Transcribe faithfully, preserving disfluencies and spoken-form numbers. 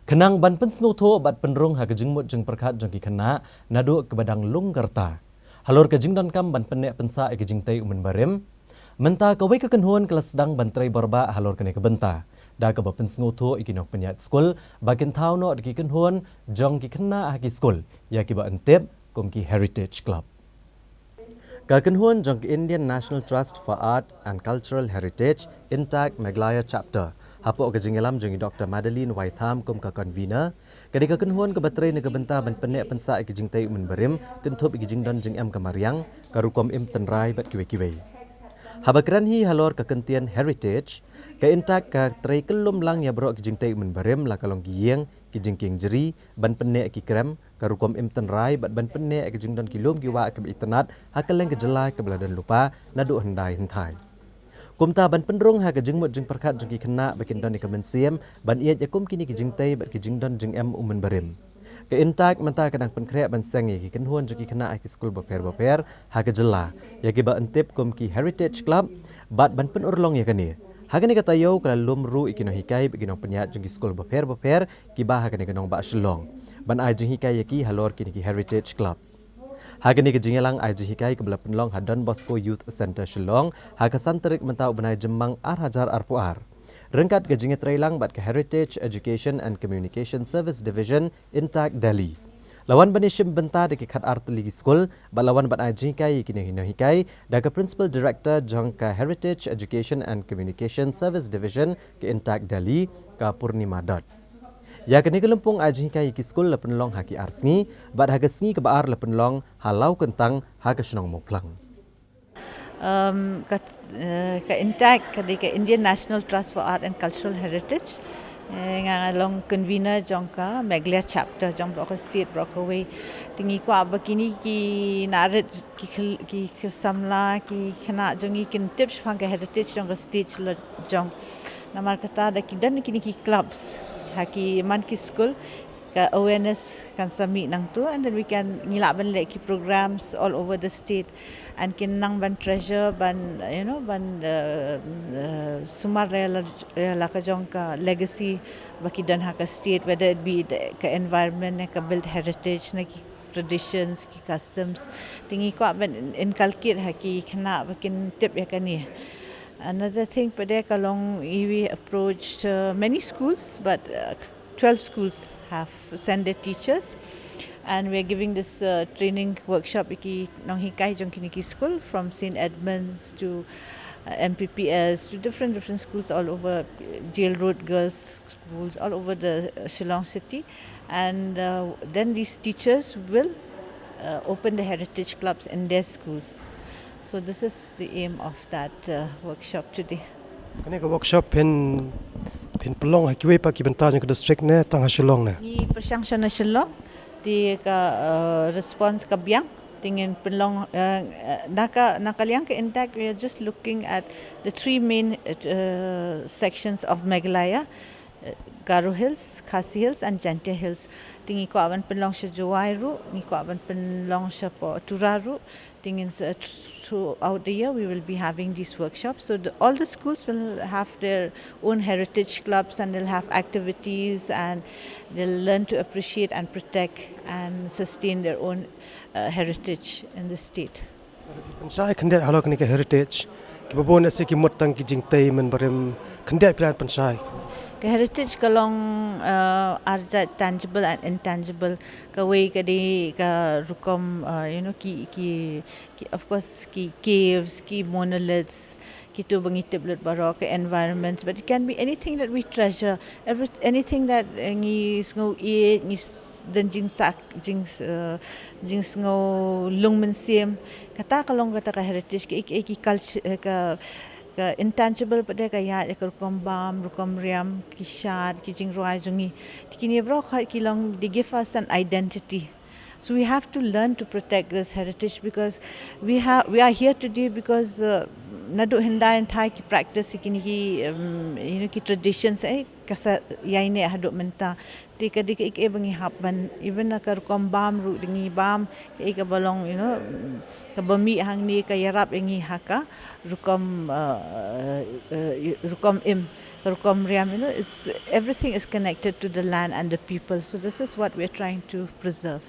Khnang ban pynsngewthuh bad pynrung ha ka jingmut jingpyrkhat jong ki khynnah naduh kaba dang lung ka rta halor ka jingdonkam ban pynneh pynsah ïa ka jingtei u mynbarim, mynta kawei ka kynhun ka la sdang ban trei borbah halor kane ka bynta da kaba pynsngewthuh ïa ki nongpynïaid skul ba kin thaw noh da ki kynhun jong ki khynnah ha ki skul ïa kiba yn tip kum ki Heritage Club. Ka kynhun jong ka Indian National Trust for Art and Cultural Heritage, INTACH Meghalaya Chapter, hapoh ka jingïalam jong i Doctor Madeline Waitham kum ka convener, ka dei ka kynhun kaba trei na ka bynta ban pynneh pynsah ïa ka jingtei u mynbarim, kynthup ïa ka jingdon jingem ka mariang, ka rukom im tynrai bad kiwei kiwei. Haba kren hi halor ka kyntien heritage, ka INTACH ka trei kyllum lang ïa baroh ki jingtei u mynbarim, la ka long ki ïing, ki jingkieng jri, ban pynneh ki krem, ka rukom im tynrai bad ban pynneh ka jingdon ki lum ki wah kaba itynnad ha kylleng ka jylla kaba la don lypa naduh hyndai hynthai. Kumta ban pynrung ha ka jingmut jingpyrkhat jong ki khynnah ba kin don ïa ka mynsiem ban ïeit ïa kum kine ki jingtei bad ki jingdon jingem u mynbarim, ka INTACH mynta ka dang pynkhreh ban seng ïa ki kynhun jong ki khynnah ha ki skul bapher bapher ha ka jylla ïa kiba yn tip kum ki Heritage Club bad ban pynurlong ïa kane. Ha kane ka taïew ka la lum ruh ïa ki nonghikai bad ki nongpynïaid jong ki skul bapher bapher kiba ha kane ka nongbah Shillong ban ai jinghikai ïa ki halor kine ki Heritage Club. Ha kane ka jingïalang ai jinghikai kaba la pynlong ha Don Bosco Youth Centre Shillong ha ka san tarik mynta u bnai Jymmang ar hajar arphew ar, ryngkat ka jingïatreilang bad ka Heritage Education and Communication Service Division, INTACH Delhi, la wan ban ïashim bynta da ki khatar tylli ki skul bad la wan ban ai jinghikai ïa ki nonghikai da ka Principal Director jong ka Heritage Education and Communication Service Division ka INTACH Delhi, ka Purnima Dot. Ïa kane ka lympung ai jinghikai ïa ki skul la pynlong ha ki ar sngi bad ha ka sngi kaba ar la pynlong ha Lawkyntang ha ka shnong Mawphlang. Um, ka, eh, ka INTACH ka dei ka Indian National Trust for Art and Cultural Heritage. Eh, nga long convener jong ka Meghalaya chapter jong baroh ka state baroh kawei. Te ngi kwah ba kine ki narit ki khel-, ki, ki samla ki khynnah jong ngi kin tip shaphang ka heritage jong ka state la jong. Namar kata da ki don kine ki clubs ha ki man ki skul, ka awareness kan sa mih nangtu, and then we can, ngi lah ban leh ki programs all over the state and kin nang ban treasure ban, you know, ban, uh, uh, sumar ïa la, ïa la ka jong ka legacy ba ki don ha ka state, whether it be the, ka environment ne ka built heritage ne ki traditions, ki customs. Te ngi kwah ban inculcate ha ki khynnah ba kin tip ïa kane. Another thing, pat de ka long, we approached, uh, many schools, but, uh, twelve schools have sent their teachers. And we're giving this, uh, training workshop ïa ki nonghikai jong kine ki school, from Saint Edmund's to, uh, M P P S, to different, different schools all over, uh, Jail Road Girls Schools, all over the, uh, Shillong city. And, uh, then these teachers will, uh, open the heritage clubs in their schools. So this is the aim of that, uh, workshop today. Kane ka workshop phin, phin pynlong ha kiwei pat ki bynta jong ka district ne tang ha Shillong ne? Ngi pyrshang sha na Shillong, te ka, uh, response ka biang. Te ngin pynlong, uh, uh, na ka, na ka liang ka INTACH, we are just looking at the three main, uh, sections of Meghalaya, uh, Garo Hills, Khasi Hills and Jaintia Hills. Te ngi kwah ban pynlong sha Jowai ruh, ngi kwah ban pynlong shapoh Tura ruh. Te ngin, uh, th-, throughout the year we will be having these workshops. So the, all the schools will have their own heritage clubs and they'll have activities and they'll learn to appreciate and protect and sustain their own, uh, heritage in the state. Pynshai khyndiat halor kane ka heritage, kiba bun ïa se ki mut tang ki jingtei mynbarim, khyndiat phi lah ban pynshai. Ka heritage ka long, uh, ar jait, tangible and intangible. Kawei ka dei ka rukom, uh, you know, ki, ki, ki, of course, ki caves, ki monoliths, kito ba ngi tip lut baroh, ka environment, but it can be anything that we treasure, every, anything that, uh, ngi sngew ïeit, ngi s-, don jingsak, jing s-, uh, jingsngew lung mynsiem. Kata ka long kata ka heritage, ka, ka, ka culture, eh, ka, ka intangible pat de ka ïaid ïa ka rukom bam, rukom riam, ki shad, ki jingrwai jong ngi. Te kine baroh ki long, they give us an identity. So we have to learn to protect this heritage because we have, we are here today because, uh, naduh hyndai hynthai ki practice kine ki, um, you know, ki traditions, eh, ka sa ïaineh haduh mynta. Te ka dei kaei kaei ba ngi hap ban, even na ka rukom bam ruh, ngi bam kaei kaba long, you know, kaba mih hangne ka ïarap ïa ngi ha ka rukom, uh, uh, rukom im. Ka rukom riam, you know, it's, everything is connected to the land and the people. So this is what we're trying to preserve.